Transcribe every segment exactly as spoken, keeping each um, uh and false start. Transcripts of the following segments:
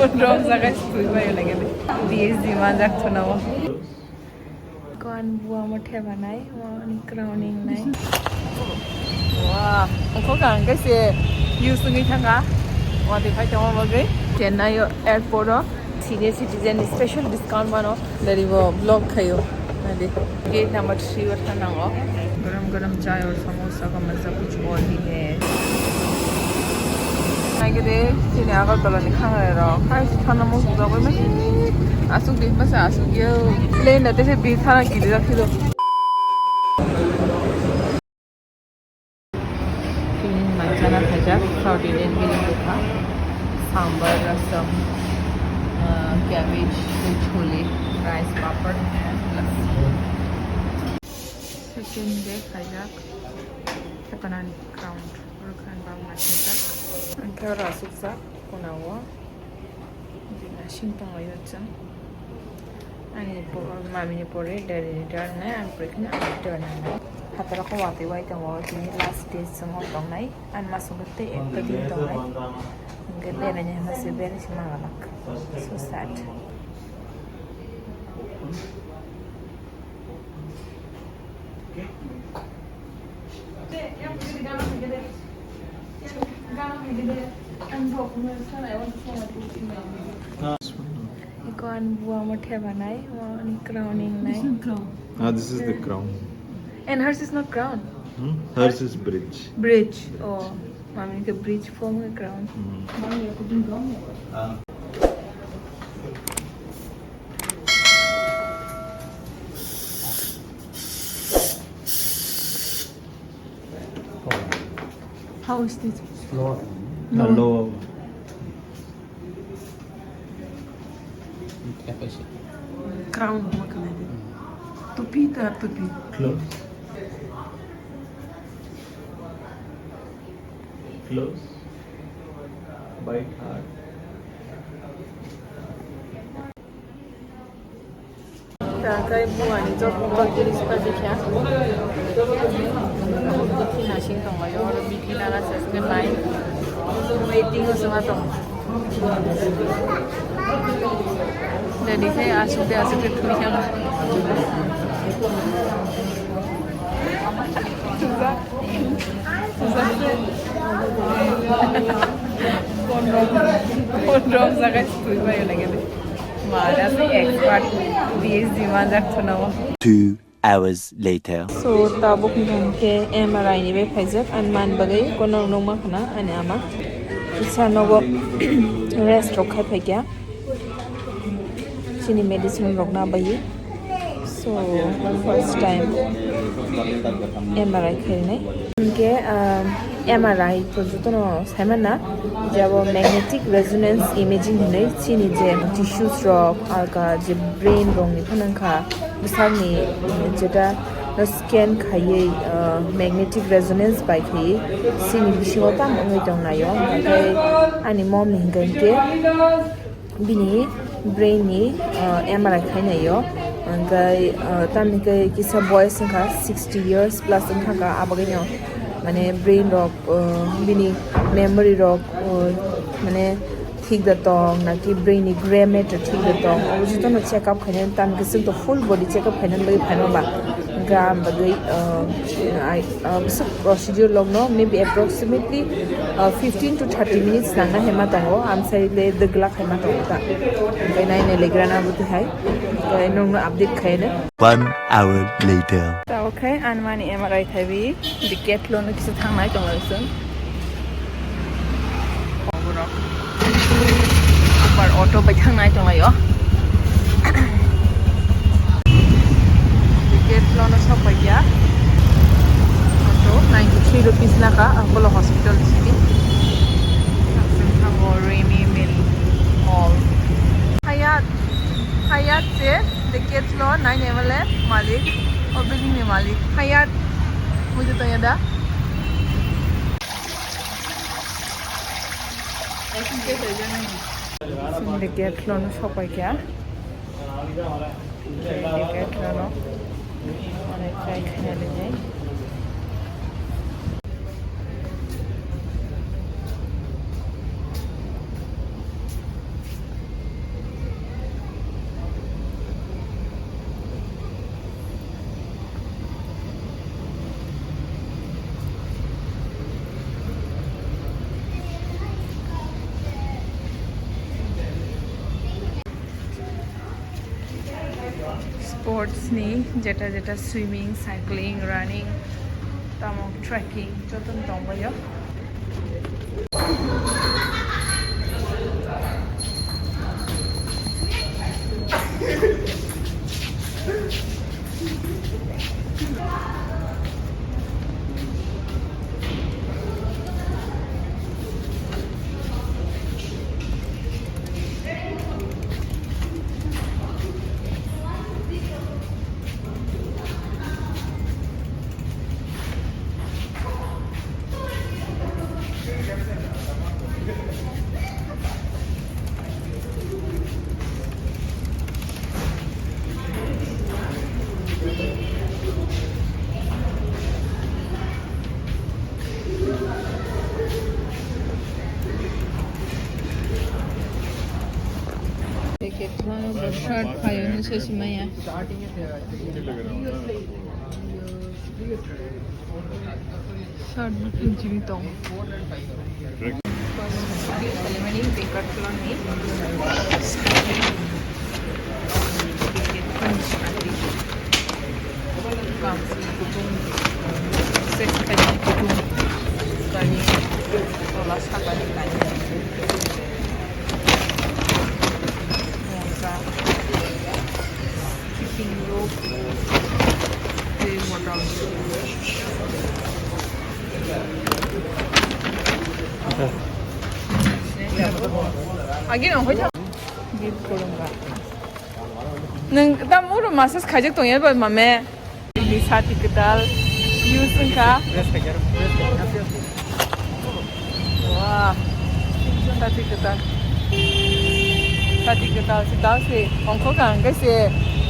Rok jaga sui bai lagi. B S G manjak thuna o. Kuan buamo thebanai, wani crowning nai. Wah, ongkho kang kaise views wngwi thangkha. Watwi phai tongma bagwi. Chennai o airport o senior citizen ni special discount mano. Dari bo vlog khayo. Nadi. Gate number three o thanango. Garam garam chai aur samosa ka mazza kuch aur hi hai. Naigede, chini Agartala ni khangnai rok. Hai, thana mo suda bai mani. Asuk di masa asuk yo. Plane da tese bi thana kiri rakhi do. Feeling manchana khaijak, South Indian feeling dukha. Sambar, rasam, uh, cabbage, chole, rice, papad, and lassi. Second day khaijak. Khetanani ground. Rukhan bang nasijak. Angkhe oro asukjak, kunao. Bini asing tongo yot chwng. Ani po-, mamini pore dairy return nai, ang pore kheno ani return nai. Hataro kho watwi wai tongo, tini last day chwng o tongnai. Ani masuk tei ekta din tongnai. Hingke beraini hwnba se beraini se magalak. So sad. Iko ani buamo thebanai, ani crowning nai. Ah, this is the crown. And hers is not crown. Hmm? Hers is bridge. Bridge. Oh, mami ke bridge form ke crown. Hmm. How is this? Lower. No, lower. Crown mo kana de. Tupi ta tupi. Close. Close. Bite hard. Ta kai buani job bagiri spa dikha. Bithi nasing tonglaio, oro bithi nana sesne line. Waiting o sema tong. Jadi saya asuk deh, asuk deh, tulisan. Phone rok, phone rok jaga sui bai lagi. Mara se expert B S G manjak thuna o. Two hours later. So, tabuk hwnkhe M R I ni bai phaijak, ani man bagwi kono nukma khna ani ama. Kisa nogo rest rok khai phaikya. Chini medicine rok na bai. So, first time M R I khainai. Hwnkhe, ah, M R I to jotono saimana, je abo magnetic resonance imaging hinwi chini je tissues rok, alka je brain rok ni phano wngkha, bwsakni jeta no scan khaiwi, ah, magnetic resonance bai khaiwi chini bisingo tamo wngwi tongnaio. Hwnkhe ani mom ni hwnkhe bini brain ni, ah, M R I khainaio, hwnkhe, ah, tamni khe kisa boyes wngkha, sixty years plus wngkha kha, abagwino mane brain rok, ah, bini memory rok, ah, mane thik da tong, naki brain ni gray matter thik da tong, abo jotono check up khainai, tamni khe chwng to full body check up khainani bagwi phaima ba, hwnkhe ang bagwi, ah, ai, ah, bwswk procedure logno maybe approximately, ah, fifteen to thirty minutes nangna hema tongo, amsai le dwgla khaima tongo ta. Hwnkhe nainai legrana bo tihai, hwnkhe nokno update khaino. One hour later. Ta okhai ani mani M R I khaiwi Decathlon no kisa thangnai tonglai chwng. Borok Uber auto bai thangnai tonglaio. Decathlon no sok paikha. Auto ninety three rupees naka, Apollo Hospital simi. Thango Rimi Mill Mall. Hayat, Hayat se Decathlon nine M L A malik, o building ni malik. Hayat, mui to tanya da. Sini Decathlon no sok paikha. Decathlon no. Mane try khaina le jai. Sports ni jeta jeta swimming, cycling, running, tamo trekking jotono tongbaio. Shirt phaiyung se simaya. Shirt bukung chini tong. Shipping rope, tei motor. Agi no hoi. Deep kurumba. Nwng tam uro massage khaijak tongya ba mame? Ni sati kwtal use wngkha. Wah. Sati kwtal. Sati kwtal se tal se ongkho ka hwnkhe se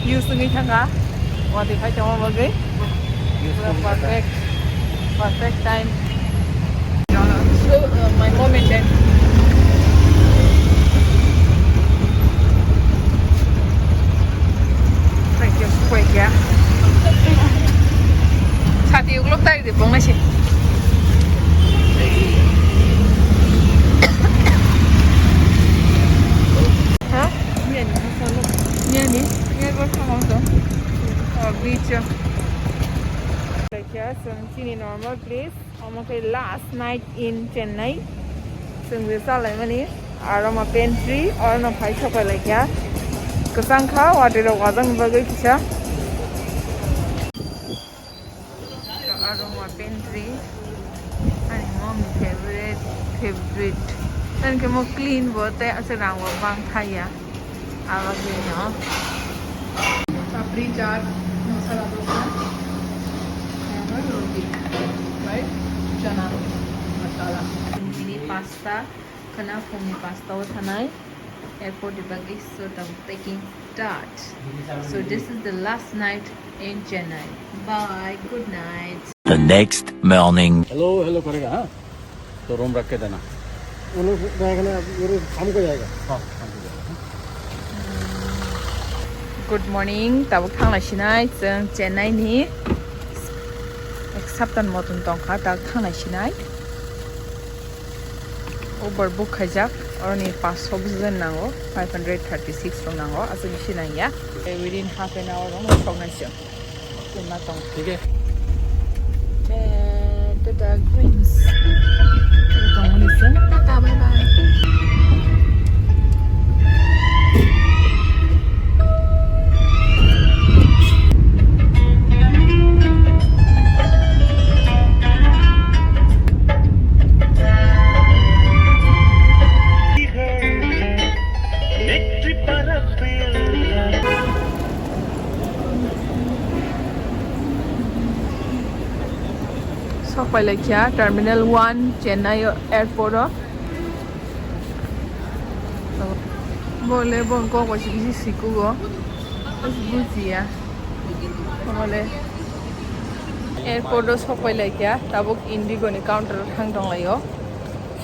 use wngwi thangkha. Watwi phai tongma bagwi. Pura perfect. Perfect time. So, uh, my mom and dad. Thank you. Sati uklok tai de bong nasi. Ha? Niani, niani, niani bor khamang to. Oh, beach. Like, yeah, so chini normal place. Omo khe last night in Chennai. Chwng je chalaimani. Aroma pantry, orono phai sokai laikha. Kwchang kha, watwi rok wajak ni bagwi kisa. Aroma pantry. Ani mom ni favorite, favorite. Ani khe mo clean bo tei aswk rang bo bang thaya. Abagwino. Papri chaat, masala dosa, and roti, right? Chana masala. Chini pasta, khwna phungni pasta o thanai. Airport ni bagwi so tabuk packing start. So this is the last night in Chennai. Bye, good night. The next morning. Hello, hello करेगा, हाँ? तो रूम रख के देना। उन्होंने जाएगा ना, अभी वो शाम को जाएगा। हाँ, शाम को जाएगा। Good morning, tabuk thanglai sinai chwng Chennai ni ek saptan moton tongkha, tabuk thanglai sinai. Uber book khaijak, oroni paanch sho bwswk nango, five hundred thirty six rok nango, aswk bisi nangya. Within half an hour rok soknai chwng. ठीक है। Tata Greens. Tata, bye bye. Sok pai laikha Terminal one Chennai airport o. Bo le bo kok bai se kisa sikugo. Bujiya. Omo le airport o sok pai laikha, tabuk Indigo ni counter o thang tong laio.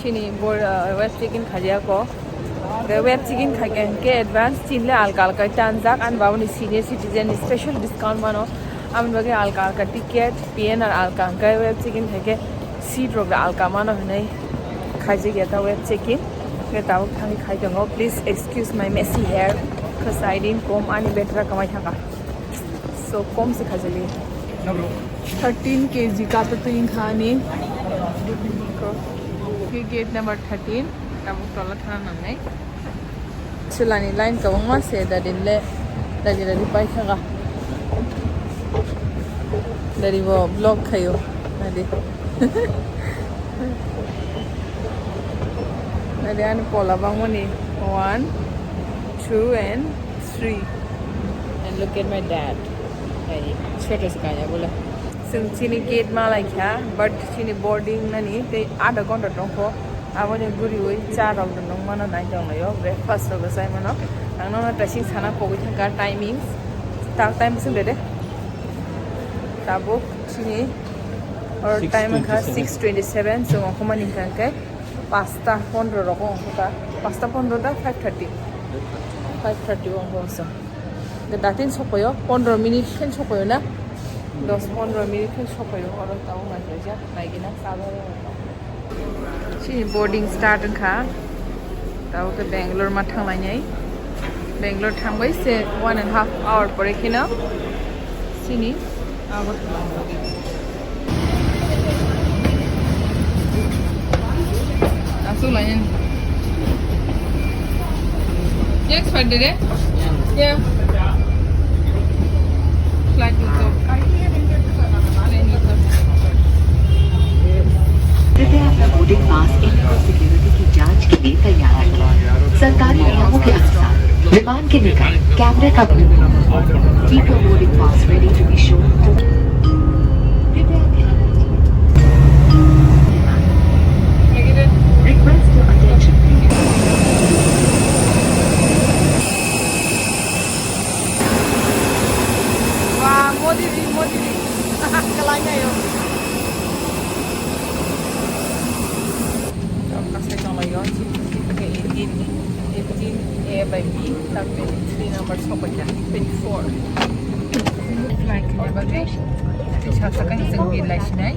Chini bo, uh, web check-in khaijak o. Hwnkhe web check-in khaikhe hwnkhe advance chini le alka alka tanjak, ani babani senior citizen ni special discount mano. Aboni bagwi alka alka ticket, P N R alka, hwnkhe web check-in khaikhe seat rok alka mano hinwi khaijak ya ta web check-in. Hwnkhe tabuk thangwi khai tongo. Please excuse my messy hair, khwsai ring kom ani betra kwmai thangkha. Kom se khajali. Thirteen K G kata tu inkhani. Ke gate number thirteen. Tabuk tola thana nangnai. Chulani line kwbangma se dadin le. Dadi dadi pai khaga. Dadi bo vlog khayo. Dadi. Dadi ani pola bangmani one, two and three. And look at my dad. Hey, sweater se kaya bole. Chwng chini gate ma lai kha, but chini boarding nani tei adha ghonta tongkho. Aboni guriwi cha rok no nung mano nai tong laio, breakfast rok sai mano. Ang nono taising sana kogwi thangkha timings. Tak time sing de de. Tabuk chini or time kha six twenty seven, chwng okhomani hwnkha khe pasta pondro rok ongkha. Pasta pondro da five thirty. Five thirty ongkha. Datin sokoyo, pondro minute khen sokoyo na? Dos pondro minute khen sokoyo, oro tamo manjajak, naigina, sabari. Chini boarding start wngkha. Tamo khe Bangalore ma thanglainai. Bangalore thangbai se one and half hour pore kheno. Chini Agartala. Asuk lain. Next Friday re? Yeah. Flight to Plane to कृपया अपना boarding pass and security की जांच के लिए तैयार रखें। सरकारी नियमों के अनुसार विमान के निकट कैमरे का भी। Keep your boarding pass ready to be shown to कृपया ध्यान दीजिए। Request your attention, please. Wah, modi di, modi di. Kalanya yo. Kasai tonglayo, eighteen, eighteen A by B, tak twenty-three number sokoi kha, twenty-four. Flight ni bagwi, tisa sakani chwng birlai sinai.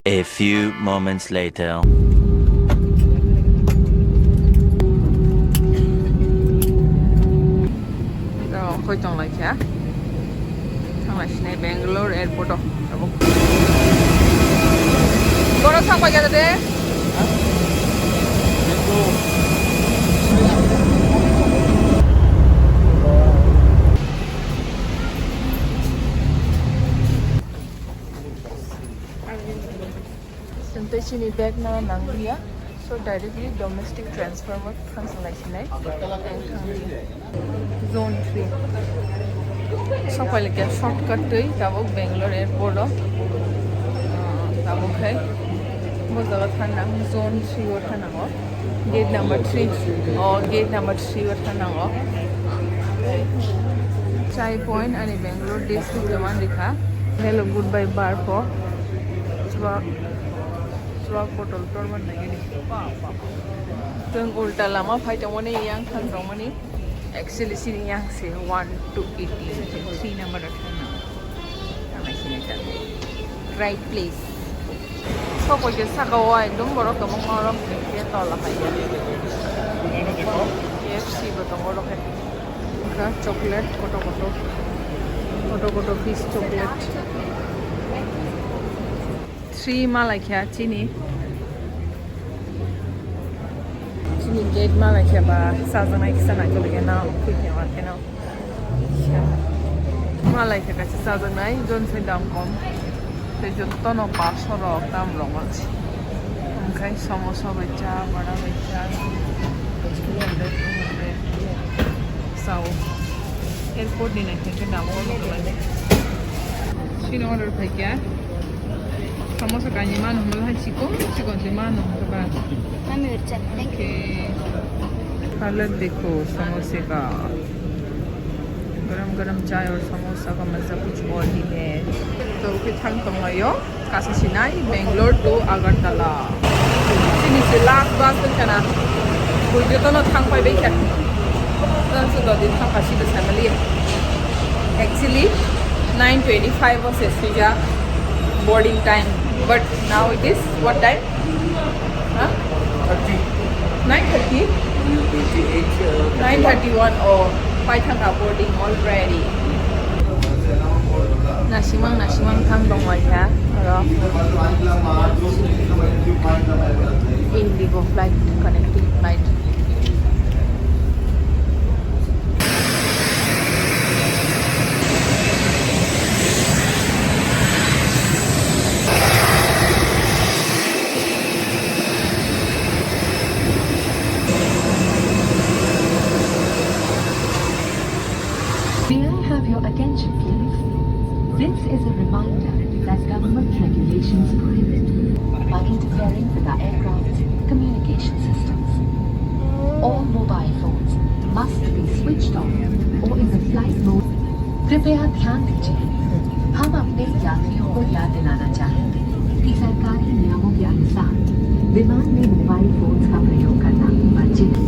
A few moments later. Ito, koi tong lai kha. Thang lai sinai Bangalore airport o. Tabuk. Borok sak pai kha de. Tei chini bag no nang liya, so directly domestic transfer mo thang salai sinai, ang thang liya. Zone three. Sopai le khe shortcut twi tabuk Bangalore airport o. Ah, tabuk khai bo jaga thang nang zone three o thang nang o. Gate number three. Oh, gate number three o thang nang o. Chai point ani Bangalore district o man rikha. Hello, goodbye bar pho. Chwak, chwak bottle tor man nai gini. Tong ulta lama phai tongmani yang thang tongmani. Actually, sini yang se one to eighteen, three number o thang nang. Thanglai sinai ta. Right place. Sokoi khe saka o ekdom borok kwbangma rok khe tola hai ya. K F C bo tongo oro khe. Wngkha chocolate kotor kotor. Kotor kotor fish chocolate. Three ma lai kha chini. Chini gate ma lai kha ba chajaknai kisa nangkhe na, khe ma khe no. Ma lai kha kaisa chajaknai, jon se dam kom. Tei jotono paso rok dam rok mansi. Omokhai samosa bai cha, bada bai cha. Sao. Airport ni nai khe dam rok mansi. Chini order khai kha. Samosa kainwi mano hwnba hai chikon chikon se mano hwnba. Mami, thank you. Okay. Color dekho samosa ka. Garam garam chai aur samosa ka mazza kuch aur hi hai. To khe thang tonglaio. Kasa sinai Bangalore to Agartala. Chini se last bus wngkha na. Bui jotono thang pai bai kha. Actually, nine twenty-five was a sija boarding time, but now it is what time? Huh? Nine thirty? Nine thirty-one. Oh, paithaka boarding already. Nasimang, nasimang thang dong waikha oro. Indigo flight, connecting flight. May I have your attention, please? This is a reminder that government regulations prohibit by interfering with our aircraft's communication systems. All mobile phones must be switched off or in the flight mode. कृपया ध्यान दीजिए, हम अपने यात्रियों को याद दिलाना चाहेंगे कि सरकारी नियमों के अनुसार विमान में मोबाइल फोन्स का प्रयोग करना वर्जित है।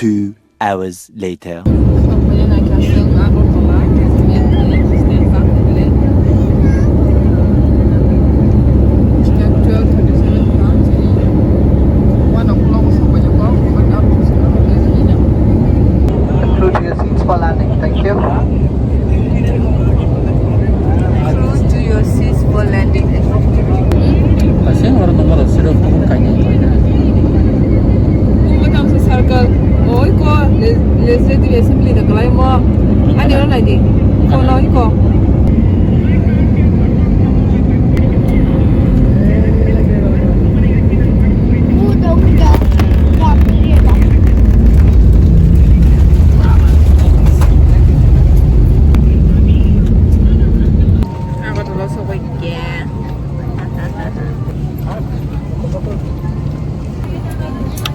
Two hours later. Cruise to your seats for landing. Thank you. Cruise to your seats for landing. Asing orang nomor sudah turun kayaknya. Circle. Oh, iko le-, legislative assembly da kalai mo. Ani oro nai di. Kono iko. Agartala sokbai khe.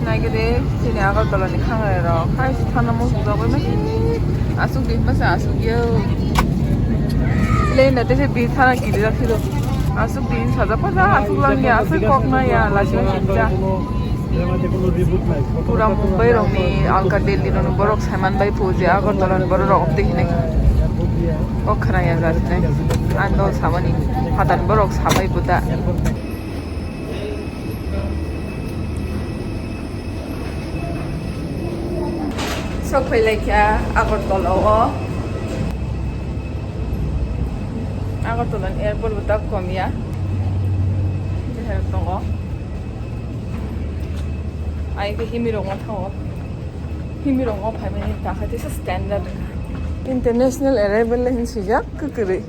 Naikhe de, chini Agartala ni khangnai rok. Hai, thana mo sujagwi masi. Asuk di masa asuk yo. Lenda tese bi thana kiri rakhi do. Asuk di saja paja asuk langya, asuk kok naya, lachima sija. Pura Mumbai rokni alka Delhi rokni borok saiman bai phu je Agartala ni borok rok obde hinai. Kok khna ya jar hinai. Ang do samani phatar borok sabai buda. Sok phai lai kha Agartala o. Agartala ni airport bo tak kom ya. Jeher tongo. Ai ke himi rok ma thawo. Himi rok ma phai mani ta kha tisa standard. International arrival le hin sijak kwrwi.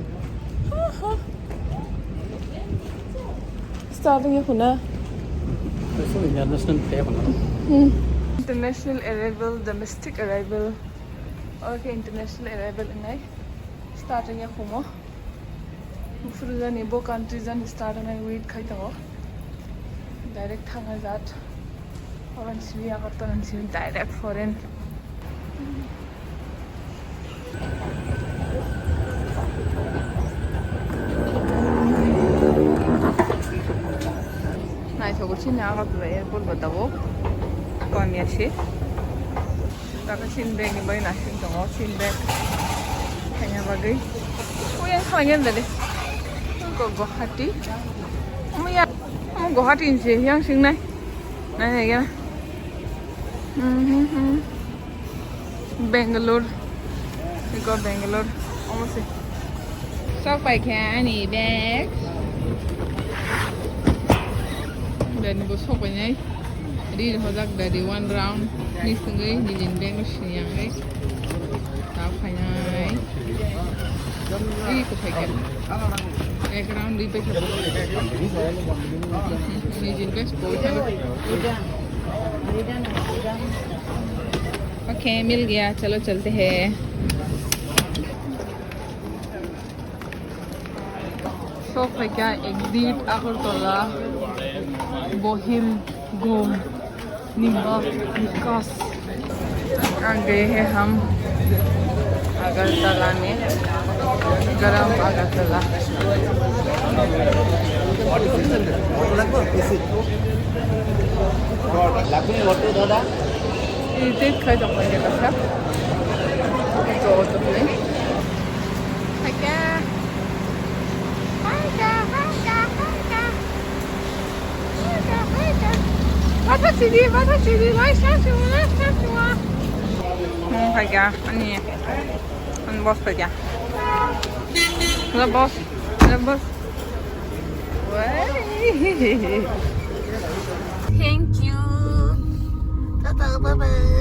Starting ya khuna. International flag khuna. Hmm. International arrival, domestic arrival. Okay, international arrival nai. Starting ya khumo. Bufuru jani bo country jani start nai wait khai tongo. Direct thangna jat. Oran siwi Agartala siwi direct foreign. Naithogo chini Agartala airport bo tabuk. Kon ya se. Taka chin bag ni bai nasing tongo, chin bag. Kanya bagwi. Uyan khalangyan dade. Go Guwahati. Omo ya, omo Guwahati ni se yang singnai. Nai nai gana. Mhm, mhm. Bangalore. Iko Bangalore. Omo se. Sok pai khe ani bag. Bag ni bo sok pai nai. Ri hojak dadi one round ni sengwi nijin bag no sini yang ai. Ta phainai. Ri ko phai khe. Ek round ri pai khe. Nijin bag bo thana. Okay, mil gaya. Chalo, chalte hain. Sok phaikha exit Agartala. Bohim gom nimba nikas. आ गए हैं हम अगरतला में, गरम Agartala. Lapin auto dada. Ite khai dong lagi kasa. Auto auto ni. Haika. Haika, haika, haika. Haika, haika. Mata sidi, mata sidi, lai sa chua, lai sa chua. Hmm, haika, ani. Ani boss haika. Hello boss. Hello boss. Thank you. Tata, bye bye.